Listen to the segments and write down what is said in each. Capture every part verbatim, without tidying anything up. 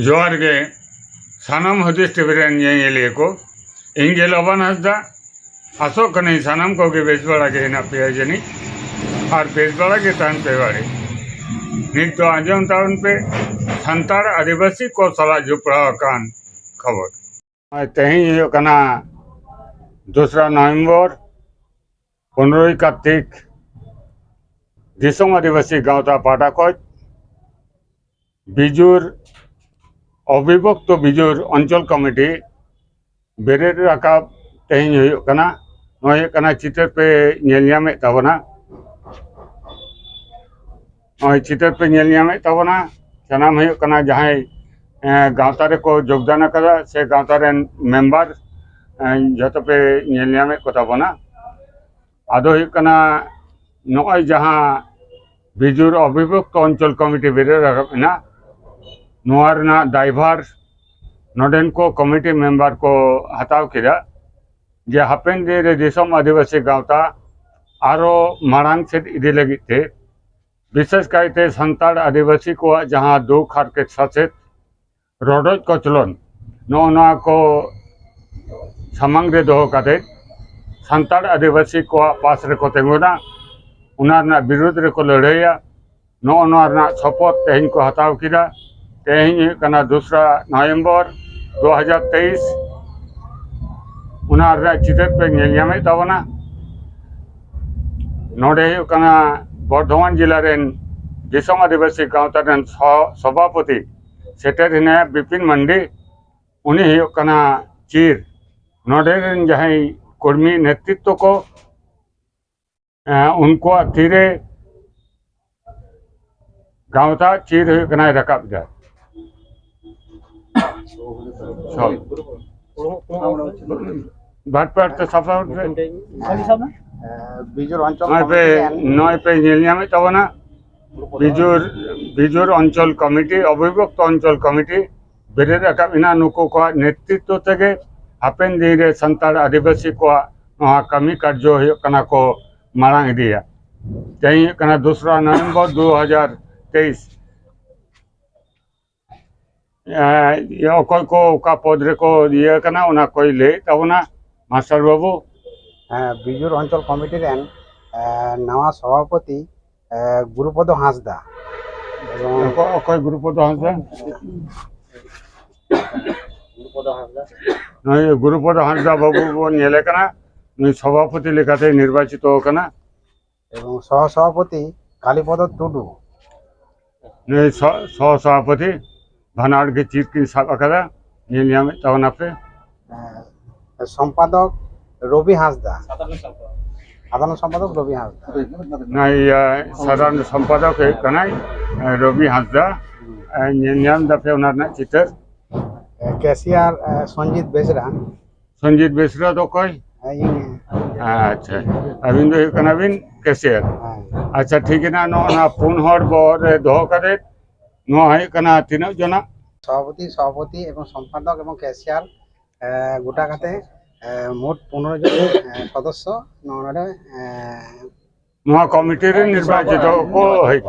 ᱡᱚᱦᱟᱨ ᱜᱮ ᱥᱟᱱᱟᱢ ᱦᱩᱫᱤᱥ ᱴᱤᱵᱷᱤ ᱨᱮᱱ ᱧᱮᱧᱮᱞᱤᱭᱟᱹ ᱠᱚ᱾ ᱤᱧ ᱜᱮ ᱞᱚᱵᱟᱱ ᱦᱟᱸᱥᱫᱟ᱾ ᱟᱥᱚᱜ ᱠᱟᱹᱱᱟᱹᱧ ᱥᱟᱱᱟᱢ ᱠᱚᱜᱮ ᱵᱮᱥ ᱵᱟᱲᱟ ᱜᱮ ᱦᱮᱱᱟᱜ ᱯᱮᱭᱟ ᱡᱟᱹᱱᱤᱡ, ᱟᱨ ᱵᱮᱥ ᱵᱟᱲᱟ ᱜᱮ ᱛᱟᱦᱮᱱ ᱯᱮ ᱵᱟᱲᱮ᱾ ᱱᱤᱛ ᱫᱚ ᱟᱸᱡᱚᱢ ᱛᱟᱵᱚᱱ ᱯᱮ ᱥᱟᱱᱛᱟᱲ ᱟᱹᱫᱤᱵᱟᱹᱥᱤ ᱠᱚ ᱥᱟᱞᱟᱜ ᱡᱚᱯᱲᱟᱣ ᱟᱠᱟᱱ ᱠᱷᱚᱵᱚᱨ᱾ ᱛᱮᱦᱮᱧ ᱦᱩᱭᱩᱜ ᱠᱟᱱᱟ ᱫᱚᱥᱨᱟ ᱱᱚᱵᱷᱮᱢᱵᱚᱨ, ᱯᱚᱱᱨᱚᱭ ᱠᱟᱨᱛᱤᱠ, ᱫᱤᱥᱚᱢ ᱟᱹᱫᱤᱵᱟᱹᱥᱤ ᱜᱟᱶᱛᱟ ᱯᱟᱦᱴᱟ ᱠᱷᱚᱱ ᱵᱤᱡᱩᱨ, ᱚᱵᱤᱵᱷᱚᱠᱛᱚ ᱵᱤᱡᱩᱨ ᱚᱧᱪᱚᱞ ᱠᱚᱢᱤᱴᱤ ᱵᱮᱨᱮᱫ ᱨᱟᱠᱟᱵ ᱛᱮᱦᱮᱧ ᱦᱩᱭᱩᱜ ᱠᱟᱱᱟ᱾ ᱱᱚᱣᱟ ᱦᱩᱭᱩᱜ ᱠᱟᱱᱟ, ᱪᱤᱛᱟᱹᱨ ᱯᱮ ᱧᱮᱞ ᱧᱟᱢᱮᱫ ᱛᱟᱵᱚᱱᱟ᱾ ᱱᱚᱜᱼᱚᱭ ᱪᱤᱛᱟᱹᱨ ᱯᱮ ᱧᱮᱞ ᱧᱟᱢᱮᱫ ᱛᱟᱵᱚᱱᱟ, ᱥᱟᱱᱟᱢ ᱦᱩᱭᱩᱜ ᱠᱟᱱᱟ ᱡᱟᱦᱟᱸᱭ, ᱮᱸ, ᱜᱟᱶᱛᱟ ᱨᱮᱠᱚ ᱡᱳᱜᱽᱫᱟᱱ ᱟᱠᱟᱫᱟ ᱥᱮ ᱜᱟᱶᱛᱟ ᱨᱮᱱ ᱢᱮᱢᱵᱟᱨ, ᱮᱸ, ᱡᱷᱚᱛᱚ ᱯᱮ ᱧᱮᱞ ᱧᱟᱢᱮᱫ ᱠᱚ ᱛᱟᱵᱚᱱᱟ᱾ ᱟᱫᱚ ᱦᱩᱭᱩᱜ ᱠᱟᱱᱟ, ᱱᱚᱜᱼᱚᱭ ᱡᱟᱦᱟᱸ ᱵᱤᱡᱩᱨ ᱚᱵᱤᱵᱷᱚᱠᱛᱚ ᱚᱧᱪᱚᱞ ᱠᱚᱢᱤᱴᱤ ᱵᱮᱨᱮᱫ ᱨᱟᱠᱟᱵ ᱮᱱᱟ, ᱱᱚᱣᱟ ᱨᱮᱱᱟᱜ ᱫᱟᱭᱵᱷᱟᱨ ᱱᱚᱰᱮᱱ ᱠᱚ ᱠᱚᱢᱤᱴᱤ ᱢᱮᱢᱵᱟᱨ ᱠᱚ ᱦᱟᱛᱟᱣ ᱠᱮᱫᱟ ᱡᱮ ᱦᱟᱯᱮᱱ ᱫᱤᱱ ᱨᱮ ᱫᱤᱥᱚᱢ ᱟᱹᱫᱤᱵᱟᱹᱥᱤ ᱜᱟᱶᱛᱟ ᱟᱨᱚ ᱢᱟᱲᱟᱝ ᱥᱮᱫ ᱤᱫᱤ ᱞᱟᱹᱜᱤᱫ ᱛᱮ, ᱵᱤᱥᱮᱥ ᱠᱟᱭᱛᱮ ᱥᱟᱱᱛᱟᱲ ᱟᱹᱫᱤᱵᱟᱹᱥᱤ ᱠᱚᱣᱟᱜ ᱡᱟᱦᱟᱸ ᱫᱩᱠ ᱦᱟᱨᱠᱮᱛ ᱥᱟᱥᱮᱛ, ᱨᱚᱰᱚᱡ ᱠᱚᱪᱞᱚᱱ, ᱱᱚᱜᱼᱚ ᱱᱚᱣᱟ ᱠᱚ ᱥᱟᱢᱟᱝ ᱨᱮ ᱫᱚᱦᱚ ᱠᱟᱛᱮ ᱥᱟᱱᱛᱟᱲ ᱟᱹᱫᱤᱵᱟᱹᱥᱤ ᱠᱚᱣᱟᱜ ᱯᱟᱥ ᱨᱮᱠᱚ ᱛᱤᱸᱜᱩᱱᱟ, ᱚᱱᱟ ᱨᱮᱱᱟᱜ ᱵᱤᱨᱩᱫᱽ ᱨᱮᱠᱚ ᱞᱟᱹᱲᱦᱟᱹᱭᱟ᱾ ᱱᱚᱜᱼᱚ ᱱᱚᱣᱟ ᱨᱮᱱᱟᱜ ᱥᱚᱯᱚᱛ ᱛᱮᱦᱮᱧ ᱠᱚ ᱦᱟᱛᱟᱣ ᱠᱮᱫᱟ᱾ ᱛᱮᱦᱮᱧ ᱦᱩᱭᱩᱜ ᱠᱟᱱᱟ ᱫᱚᱥᱨᱟ ᱱᱚᱵᱷᱮᱢᱵᱚᱨ ᱫᱩ ᱦᱟᱡᱟᱨ ᱛᱮᱭᱤᱥ᱾ ᱚᱱᱟ ᱨᱮᱱᱟᱜ ᱪᱤᱛᱟᱹᱨ ᱯᱮ ᱧᱮᱞ ᱧᱟᱢᱮᱫ ᱛᱟᱵᱚᱱᱟ᱾ ᱱᱚᱰᱮ ᱦᱩᱭᱩᱜ ᱠᱟᱱᱟ ᱵᱚᱨᱫᱷᱚᱢᱟᱱ ᱡᱮᱞᱟ ᱨᱮᱱ ᱫᱤᱥᱚᱢ ᱟᱹᱫᱤᱵᱟᱹᱥᱤ ᱜᱟᱶᱛᱟ ᱨᱮᱱ ᱥᱚ-, ᱥᱚᱵᱷᱟᱯᱚᱛᱤ ᱥᱮᱴᱮᱨ ᱦᱮᱱᱟᱭᱟ ᱵᱤᱯᱤᱱ ᱢᱟᱱᱰᱤ᱾ ᱩᱱᱤ ᱦᱩᱭᱩᱜ ᱠᱟᱱᱟ ᱪᱤᱨ᱾ ᱱᱚᱰᱮ ᱨᱮᱱ ᱡᱟᱦᱟᱸᱭ ᱠᱚᱨᱢᱤ ᱱᱮᱛᱨᱤᱛᱵ ᱠᱚ, ᱮᱸ, ᱩᱱᱠᱩᱣᱟᱜ ᱛᱤᱨᱮ ᱜᱟᱶᱛᱟ ᱪᱤᱨ ᱦᱩᱭᱩᱜ ᱠᱟᱱᱟᱭ ᱨᱟᱠᱟᱵ ᱮᱫᱟ᱾ ᱥᱚᱵ᱾ ᱵᱟᱨ ᱯᱮ ᱦᱚᱲ ᱛᱮ ᱥᱟᱯᱲᱟᱣ ᱯᱮ᱾ ᱵᱤᱡᱚᱭ ᱚᱧᱪᱚᱞ ᱱᱚᱜᱼᱚᱭ ᱯᱮ, ᱠᱚᱢᱤᱴᱤ ᱨᱮᱱ ᱱᱚᱜᱼᱚᱭ ᱯᱮ ᱧᱮᱞ ᱧᱟᱢᱮᱫ ᱛᱟᱵᱚᱱᱟ, ᱵᱤᱡᱩᱨ, ᱵᱤᱡᱩᱨ ᱚᱧᱪᱚᱞ ᱠᱚᱢᱤᱴᱤ, ᱚᱵᱤᱵᱷᱚᱠᱛᱚ ᱚᱧᱪᱚᱞ ᱠᱚᱢᱤᱴᱤ ᱵᱮᱨᱮᱫ ᱨᱟᱠᱟᱵ ᱮᱱᱟ᱾ ᱱᱩᱠᱩ ᱠᱚᱣᱟᱜ ᱱᱮᱛᱨᱤᱛᱵ ᱛᱮᱜᱮ ᱦᱟᱯᱮᱱ ᱫᱤᱱ ᱨᱮ ᱥᱟᱱᱛᱟᱲ ᱟᱹᱫᱤᱵᱟᱹᱥᱤ ᱠᱚᱣᱟᱜ ᱱᱚᱣᱟ ᱠᱟᱹᱢᱤ ᱠᱟᱨᱡᱚ ᱦᱩᱭᱩᱜ ᱠᱟᱱᱟ ᱠᱚ ᱢᱟᱲᱟᱝ ᱤᱫᱤᱭᱟ᱾ ᱛᱮᱦᱮᱧ ᱦᱩᱭᱩᱜ ᱠᱟᱱᱟ ᱫᱚᱥᱨᱟ ᱱᱚᱵᱷᱮᱢᱵᱚᱨ ᱫᱩ ᱦᱟᱡᱟᱨ ᱛᱮᱭᱤᱥ᱾ ᱮᱸ, ᱤᱭᱟᱹ, ᱚᱠᱚᱭ ᱠᱚ ᱚᱠᱟ ᱯᱚᱫᱽ ᱨᱮᱠᱚ ᱤᱭᱟᱹ ᱠᱟᱱᱟ, ᱚᱱᱟ ᱠᱚᱭ ᱞᱟᱹᱭᱮᱫ ᱛᱟᱵᱚᱱᱟ ᱢᱟᱥᱴᱟᱨ ᱵᱟᱹᱵᱩ᱾ ᱦᱮᱸ, ᱵᱤᱡᱩᱨ ᱚᱧᱪᱚᱞ ᱠᱚᱢᱤᱴᱤ ᱨᱮᱱ, ᱮᱸ, ᱱᱟᱣᱟ ᱥᱚᱵᱷᱟᱯᱚᱛᱤ, ᱮᱸ, ᱜᱩᱨᱩᱯᱚᱫᱚ ᱦᱟᱸᱥᱫᱟ᱾ ᱮᱵᱚᱝ ᱚᱠᱚᱭ, ᱚᱠᱚᱭ ᱜᱩᱨᱩᱯᱚᱫᱚ ᱦᱟᱸᱥᱫᱟ? ᱱᱩᱭ ᱜᱩᱨᱩᱯᱚᱫᱚ ᱦᱟᱸᱥᱫᱟ ᱵᱟᱹᱵᱩ ᱵᱚᱱ ᱧᱮᱞᱮ ᱠᱟᱱᱟ, ᱱᱩᱭ ᱥᱚᱵᱷᱟᱯᱚᱛᱤ ᱞᱮᱠᱟᱛᱮ ᱱᱤᱨᱵᱟᱪᱤᱛᱚ ᱟᱠᱟᱱᱟ᱾ ᱮᱵᱚᱝ ᱥᱚᱦ ᱥᱚᱵᱷᱟᱯᱚᱛᱤ ᱠᱟᱞᱤᱯᱚᱫᱚ ᱴᱩᱰᱩ᱾ ᱱᱩᱭ ᱥᱚ-, ᱥᱚᱦ ᱥᱚᱵᱷᱟᱯᱚᱛᱤ ᱵᱟᱱᱟᱨ ᱜᱮ ᱪᱤᱨ ᱠᱤᱱ ᱥᱟᱵ ᱟᱠᱟᱫᱟ, ᱧᱮᱞ ᱧᱟᱢᱮᱫ ᱛᱟᱵᱚᱱᱟᱯᱮ᱾ ᱮᱸ, ᱥᱚᱢᱯᱟᱫᱚᱠ ᱨᱚᱵᱤ ᱦᱟᱸᱥᱫᱟ, ᱥᱟᱫᱷᱟᱨᱚᱱ ᱥᱚᱢᱯᱟᱫᱚᱠ ᱨᱚᱵᱤ ᱦᱟᱸᱥᱫᱟ᱾ ᱱᱩᱭ, ᱤᱭᱟᱹ, ᱥᱟᱫᱷᱟᱨᱚᱱ ᱥᱚᱢᱯᱟᱫᱚᱠ ᱦᱩᱭᱩᱜ ᱠᱟᱱᱟᱭ, ᱮ, ᱨᱚᱵᱤ ᱦᱟᱸᱥᱫᱟ᱾ ᱮ, ᱧᱮᱞ ᱧᱟᱢ ᱫᱟᱯᱮ ᱚᱱᱟ ᱨᱮᱱᱟᱜ ᱪᱤᱛᱟᱹᱨ᱾ ᱮ, ᱠᱮᱥᱤᱭᱟᱨ, ᱮ, ᱥᱚᱧᱡᱤᱛ ᱵᱮᱥᱨᱟ᱾ ᱥᱚᱧᱡᱤᱛ ᱵᱮᱥᱨᱟ ᱫᱚ ᱚᱠᱚᱭ? ᱦᱮᱸ, ᱤᱧ ᱜᱮ᱾ ᱟᱪᱪᱷᱟ, ᱟᱹᱵᱤᱱ ᱫᱚ ᱦᱩᱭᱩᱜ ᱠᱟᱱᱟ ᱵᱤᱱ ᱠᱮᱥᱤᱭᱟᱨ᱾ ᱦᱮᱸ᱾ ᱟᱪᱪᱷᱟ, ᱴᱷᱤᱠ ᱜᱮ, ᱱᱚᱜᱼᱚ ᱱᱚᱣᱟ ᱯᱩᱱ ᱦᱚᱲ ᱵᱚᱦᱚᱜ ᱨᱮ ᱫᱚᱦᱚ ᱠᱟᱛᱮ, ᱱᱚᱣᱟ ᱦᱩᱭᱩᱜ ᱠᱟᱱᱟ ᱛᱤᱱᱟᱹᱜ ᱡᱚᱱᱟᱜ? ᱥᱚᱵᱷᱟᱯᱚᱛᱤ, ᱥᱚᱵᱷᱟᱯᱚᱛᱤ ᱮᱵᱚᱝ ᱥᱚᱢᱯᱟᱫᱚᱠ ᱮᱵᱚᱝ ᱠᱮᱥᱤᱭᱟᱨ, ᱮ, ᱜᱚᱴᱟ ᱠᱟᱛᱮ, ᱮ, ᱢᱳᱴ ᱯᱚᱱᱨᱚ ᱡᱚᱱ, ᱮ, ᱥᱚᱫᱚᱥᱥᱚ ᱱᱚᱣᱟ ᱱᱚᱰᱮ, ᱮ, ᱱᱚᱣᱟ ᱠᱚᱢᱤᱴᱤ ᱨᱮ ᱱᱤᱨᱵᱟᱪᱤᱛᱚ ᱠᱚ ᱦᱩᱭ,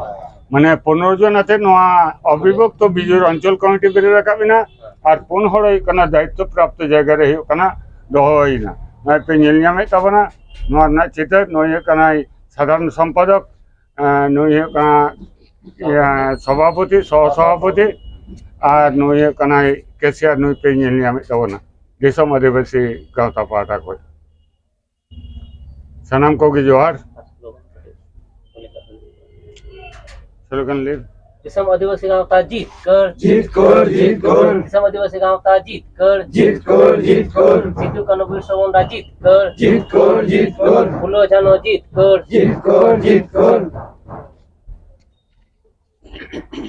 ᱢᱟᱱᱮ, ᱯᱚᱱᱨᱚ ᱡᱚᱱ ᱟᱛᱮ ᱱᱚᱣᱟ ᱚᱵᱤᱵᱷᱚᱠᱛᱚ ᱵᱤᱡᱩᱨ ᱚᱧᱪᱚᱞ ᱠᱚᱢᱤᱴᱤ ᱵᱮᱨᱮᱫ ᱨᱟᱠᱟᱵ ᱮᱱᱟ, ᱟᱨ ᱯᱩᱱ ᱦᱚᱲ ᱦᱩᱭᱩᱜ ᱠᱟᱱᱟ ᱫᱟᱭᱤᱛᱛᱚ ᱯᱨᱟᱯᱛᱚ ᱡᱟᱭᱜᱟ ᱨᱮ ᱦᱩᱭᱩᱜ ᱠᱟᱱᱟ ᱫᱚᱦᱚ ᱦᱩᱭᱱᱟ᱾ ᱱᱚᱜᱼᱚᱭ ᱯᱮ ᱧᱮᱞ ᱧᱟᱢᱮᱫ ᱛᱟᱵᱚᱱᱟ ᱱᱚᱣᱟ ᱨᱮᱱᱟᱜ ᱪᱤᱛᱟᱹᱨ, ᱱᱩᱭ ᱦᱩᱭᱩᱜ ᱠᱟᱱᱟᱭ ᱥᱟᱫᱷᱟᱨᱚᱱ ᱥᱚᱢᱯᱟᱫᱚᱠ, ᱮᱸ, ᱱᱩᱭ ᱦᱩᱭᱩᱜ ᱠᱟᱱᱟ, ᱤᱭᱟᱹ, ᱥᱚᱵᱷᱟᱯᱚᱛᱤ, ᱥᱚᱦᱚ ᱥᱚᱵᱷᱟᱯᱚᱛᱤ, ᱟᱨ ᱱᱩᱭ ᱦᱩᱭᱩᱜ ᱠᱟᱱᱟᱭ ᱠᱮᱥᱤᱭᱟᱨ, ᱱᱩᱭ ᱯᱮ ᱧᱮᱞ ᱧᱟᱢᱮᱫ ᱛᱟᱵᱚᱱᱟ ᱫᱤᱥᱚᱢ ᱟᱹᱫᱤᱵᱟᱹᱥᱤ ᱜᱟᱶᱛᱟ ᱯᱟᱦᱴᱟ ᱠᱷᱚᱱ᱾ ᱥᱟᱱᱟᱢ ᱠᱚᱜᱮ ᱡᱚᱦᱟᱨ᱾ ᱥᱞᱳᱜᱟᱱ ᱞᱟᱹᱭ᱾ ᱫᱤᱥᱚᱢ ᱟᱹᱫᱤᱵᱟᱹᱥᱤ ᱜᱟᱶᱛᱟ ᱡᱤᱛᱠᱟᱹᱨ᱾ ᱡᱤᱛᱠᱟᱹᱨ, ᱡᱤᱛᱠᱟᱹᱨ᱾ ᱫᱤᱥᱚᱢ ᱟᱹᱫᱤᱵᱟᱹᱥᱤ ᱜᱟᱶᱛᱟ ᱡᱤᱛᱠᱟᱹᱨ᱾ ᱡᱤᱛᱠᱟᱹᱨ, ᱡᱤᱛᱠᱟᱹᱨ᱾ ᱥᱤᱫᱩ ᱠᱟᱹᱱᱦᱩ ᱵᱤᱨᱥᱟ ᱢᱩᱱᱰᱟ ᱡᱤᱛᱠᱟᱹᱨ᱾ ᱡᱤᱛᱠᱟᱹᱨ, ᱡᱤᱛᱠᱟᱹᱨ᱾ ᱯᱷᱩᱞᱳ ᱡᱷᱟᱱᱳ ᱡᱤᱛᱠᱟᱹᱨ᱾ ᱡᱤᱛᱠᱟᱹᱨ, ᱡᱤᱛᱠᱟᱹᱨ᱾